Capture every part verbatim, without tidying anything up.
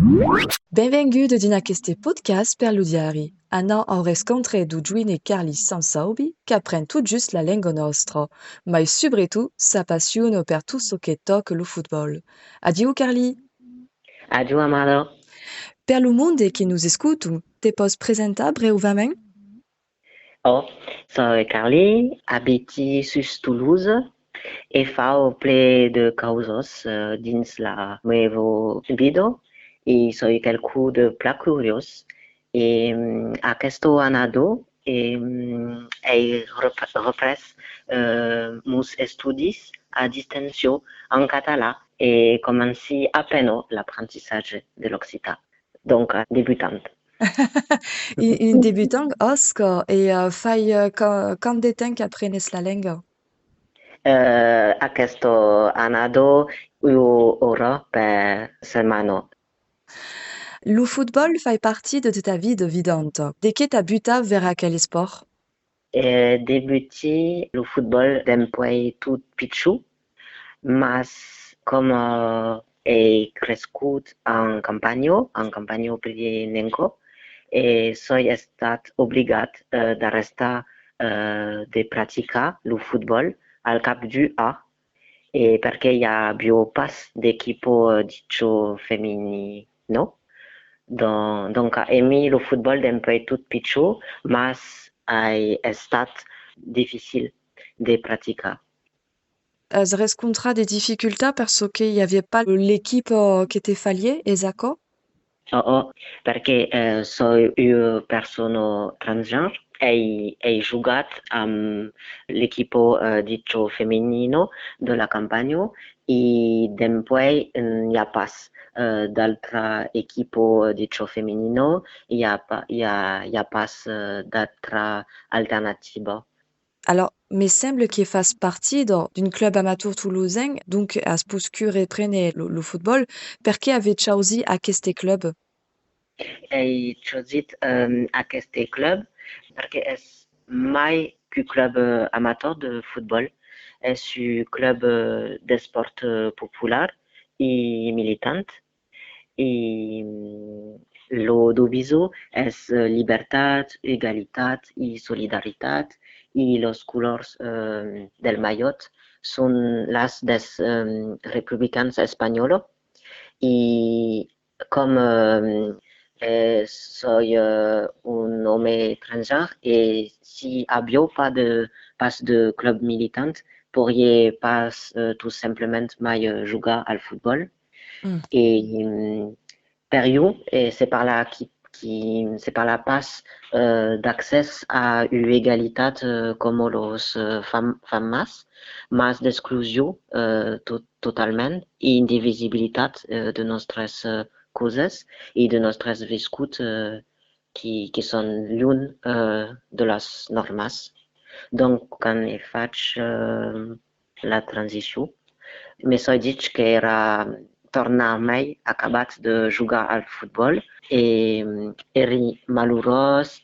Benvenguda dins aqueste podcast per lo diari. Anam au rescòntre dau joine Carly Sansaubi, qu'apren tot just la lenga nòstra, mai subretot s'apassiona per tot çò que tòca lo fotbòl. Adiu, Carly! Adiu, Amada! Per lo monde que nos escota, te pòs presentar brèvament? Ò, soi Carly, abiti sus Tolosa e fau plen de causas, eh, dins la meva vida e soi qualqu'un de plan curiós. E, mm, aquesta annada, e, mm, ai rep-, représ, eh, mos estudis a distància en català e comenci a pena l'aprentissatge de l'occitan. Donc, eh, debutant. Un, un debutant, òsca, e, eh, fai, eh, qua-, quant de temps qu'aprenes la lenga? Eh, aquesta annada, ua ora per setmana. Lo fotbòl fai partida de ta vida vidanta. De qué t'a butat vers aquel espòrt? Eh, debuti lo fotbòl dempuèi tot pichon, mas coma, eh, ai crescut en campanha, en campanha pirenenca, e soi estat obligat, eh, d'arrestar, eh, de practicar lo fotbòl al cap d'un an, e perque i aviá pas d'equipa, eh, dicha feminina. Don-, donc, aimi lo fotbòl dempuèi tot pichon, mas ai estat dificil de practicar. As rescontrat de dificultats per çò que i aviá pas l'equipa que te faliá, es aquò? Ò, ò, perque, eh, soi ua persona transgenre, ai, ai jogat amb l'equipa, eh, dicha feminina de la campanha e dempuèi, mm, i a pas, eh, d'autra equipa, eh, dicha feminina, i a pa-, i a, i a pas, eh, d'autra alternativa. Alors, me sembla que fas partida d'un club amator tolosenc, donc as poscut reprene lo, lo fotbòl. Perqué aver chausit aqueste club? Ai chausit, ehm, aqueste club perque es mai qu'un club, eh, amator de fotbòl. Es un club, eh, d'espòrt, eh, popular e militant. E, mm, lo devisa es, eh, libertat, egalitat e solidaritat, e los colors, eh, del maiòt son las dels, eh, republicans espanhòla. E com, eh, eh, soi, eh, un òme transgenre e si aviá pas de, pas de club militant, poiriá pas, eh, tot simplament mai, eh, jogar al fotbòl. Mm. E, mm, per ieu, eh, se parla aquí, qui, se parla pas, eh, d'accès a ua egalitat, eh, coma los, eh, fam-, femnas, mas d'exclusion, eh, to-, totalament, e indivisibilitat, eh, de nòstres, eh, causas e de nòstres viscuts, eh, qui, qui son luènh, eh, de las nòrmas. Donc, quand ai fach, eh, la transicion, me soi dich qu'èra tornarmai acabat de jogar al fotbòl e, mm, èri malurós,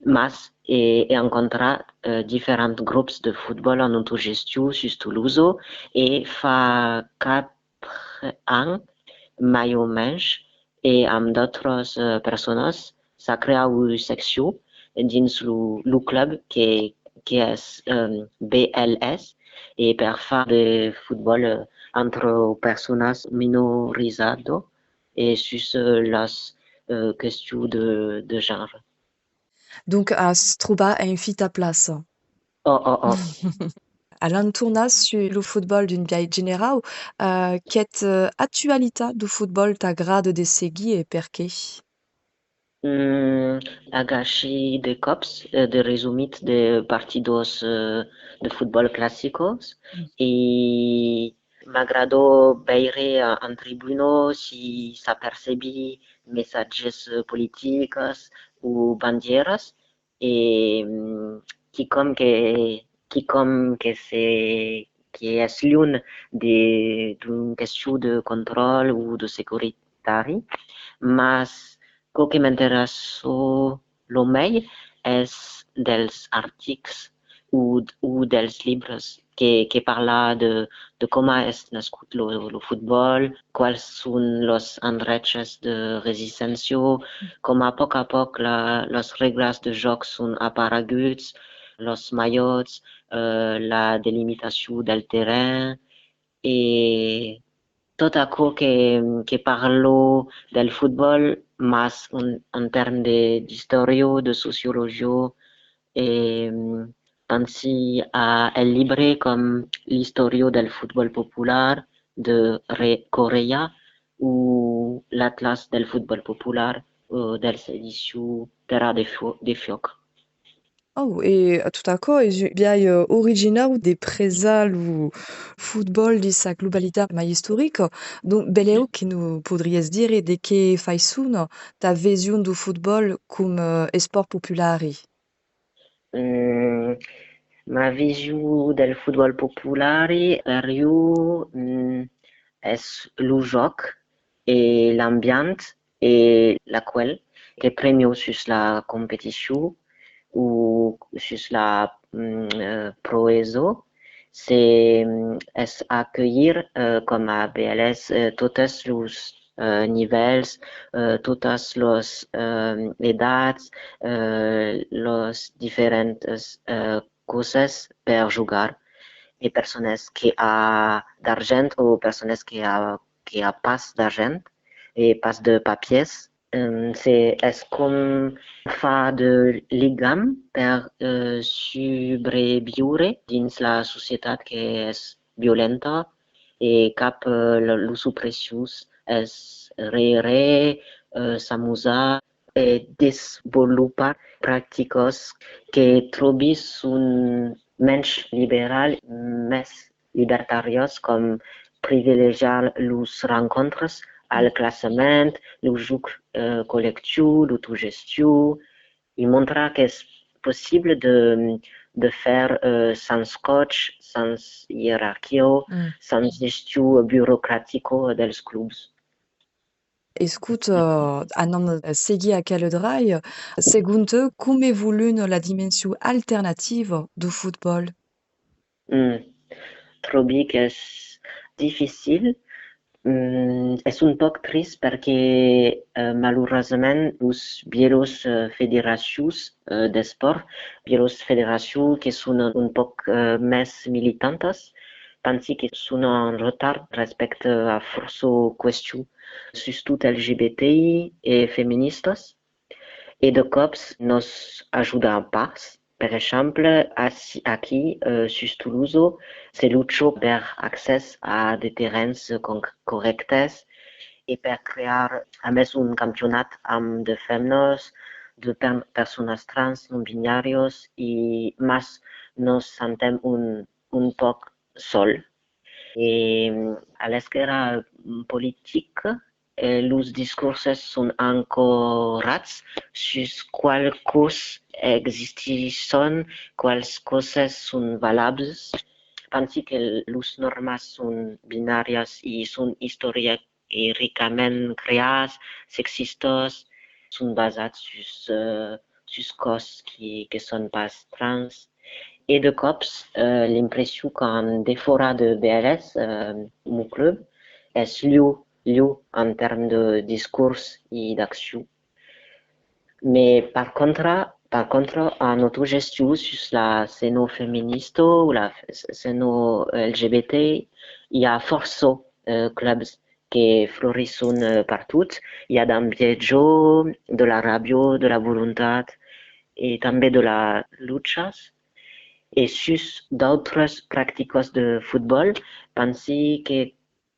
mas ai, ai encontrat, eh, diferents grops de fotbòl en autogestion sus Tolosa e fa quatre ans, mai o mens, e amb d'autras, eh, personas, s'a creat ua seccion dins lo, lo club que, que es, eh, B L S, e per far de fotbòl, eh, entre personas minorizadas e sus, eh, las, eh, questions de, de genre. Donc, as trobat enfin ta plaça. Ò, ò, ò. Alam tornar sus lo fotbòl d'un biais generau. Eh, quet, eh, actualitat dau fotbòl t'agrada de seguir e perqué? Mm, agachi de còps, eh, de resumits de partidas, eh, de fotbòl classicas. Mm. E m'agrada veire, eh, en tribuna si s'apercebí messatges, eh, politics o bandieras, e, mm, quicòm que, quicòm que se, que es luènh de, d'un question de contròl o de securitari, mas quò que m'interessa lo mei es dels artics o, o dels libres que, que parla de, de coma es nascut lo, lo fotbòl, quals son los endreches de resisténcia, coma a pauc a pauc la, los règlas de jòc son apareguts, los malhòts, eh, la delimitacion del terren, e tot aquò que, que parla del fotbòl, mas en, en tèrmes de, d'istòria, de sociologia, e, pensi a el libre com l'Istòria del fotbòl popular de Re-, Correia o l'Atlas del fotbòl popular o dels edicions Terra de Fo-, de Fuòc. Oh, e tot aquò es un biais, eh, originau de presar lo fotbòl dins sa globalitat mai istorica. Donc, belèu que nos podriás dire de qué faiçon ta vision du fotbòl com, eh, espòrt populari? Mm, ma vision del fotbòl populari, per ieu, mm, es lo jòc e l'ambient e l'acuèlh que premia sus la competicion o sus la, mm, eh, proesa, se, mm, es aculhir, eh, coma B L S, eh, totes los, eh, nivèls, eh, totas los, eh, edats, eh, los diferents, eh, causas per jogar, e personas que a d'argent o personas que a, que a pas d'argent e pas de papièrs. Em, se es com far de ligam per, eh, subreviure dins la societat que es violenta e cap, eh, lo, los opressius, es rire, eh, s'amusar e desvolopar practicas que tròbi son mensh liberal, mès libertàrias, com privilegiar los rencontres al classament, lo jòc, eh, collectiu, l'autogestion, e montrar qu'es possible de, de faire, eh, sens coach, sens ierarquia, sens gestion burocratica dels clubs. Escota, anam seguir aquel dralh. Segon tu, com evolua la dimension alternativa du fotbòl? Mm. Tròbi qu'es dificil. Mm, es un pauc trist perque, eh, malurosament, los vielhos, eh, federacions, eh, d'espòrt, vielhos federacions que son un pauc, eh, mès militantas, pensi que son en retard respècte a fòrça qüestions, sustot L G B T I e feministas. E de còps nos ajuda pas. Per exemple, ací, aquí, eh, sus Tolosa, se lucha per accès a de terrens con-, corrèctes e per crear, a mès, un campionat amb de femnas, de per-, personas trans, non binàrias, e, mas nos sentèm un, un pauc sol. E, a l'esquèrra politica, eh, los discorses son ancorats sus qual còs existisson, quals còsas son valablas. Pensi que los nòrmas son binàrias e son istoric-, e ricament creats, sexistas, son basats sus, eh, sus còs qui, que son pas trans. E de còps, eh, l'impression qu'en defòra de B L S, eh, mon club, es lèu, lèu en tèrmes de discors e d'accion. Mai, per contra, per contra, en autogestion sus la scèna feminista o la f-, scèna L G B T, i a fòrça, eh, clubs que florisson, eh, pertot. I a d'envièja, de la ràbia, de la volontat e tanben de la luchas. E sus d'autras practicas de fotbòl, pensi que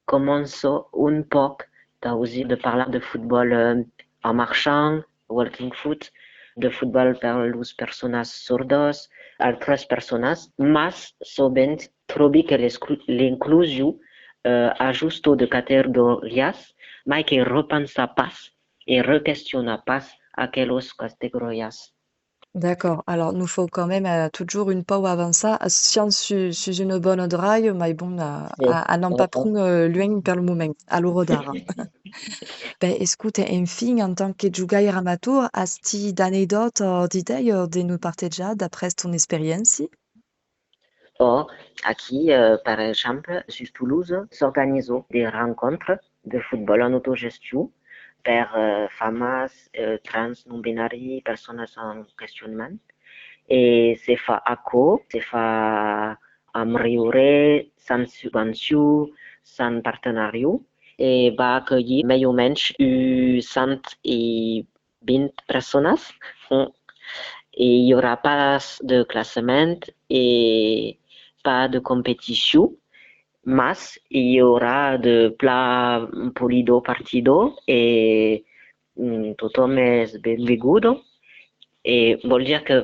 comença un pauc d'ausir de parlar de fotbòl, eh, en marchant, walking foot, de fotbòl per los personas sordas, altras personas, mas sovent tròbi que l'esclu-, l'inclusion, eh, ajusta de categorias, mai que repensa pas e requestiona pas aquelas categorias. D'acòrd. Alors, nos fau quand même, eh, totjorn un pauc avançar. Siam su-, sus una bòna dralha, mai bon, eh, a-, anam pas pron, eh, luènh per lo moment, a l'ora d'ara. Ben, escota, enfin, en tant que jogaire amator, as-ti d'anecdòtas, eh, d'idèias, eh, de nos partejar d'après ton experiéncia? O aquí, eh, per exemple, sus Tolosa, s'organiza de rencontres de fotbòl en autogestion per, eh, femnas, eh, trans, non-binari, personas en questionament. E se fa aquò, se fa amb riure, sens subvencion, sens partenariat, e va aculhir mai o mensh un cent e vint personas. Mm. E i aurà pas de classament e pas de competicion, mas i aurà de plan polida partida e, mm, tothom es benvingut. E vòl dire que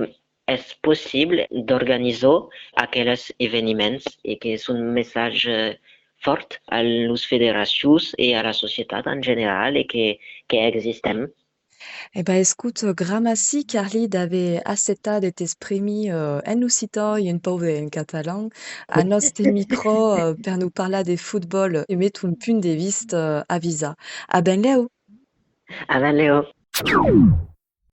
es possible d'organizar aqueles eveniments e qu'es un messatge fòrt a los federacions e a la societat en general e que, que existem. E ben, escota, gramací, Carli, d'aver acceptat de t'exprimir, eh, en occitan e un pauc en catalan a nòste micro, eh, per nos parlar de fotbòl e metre un punt de vista, eh, avisat. A ben lèu! A ben lèu!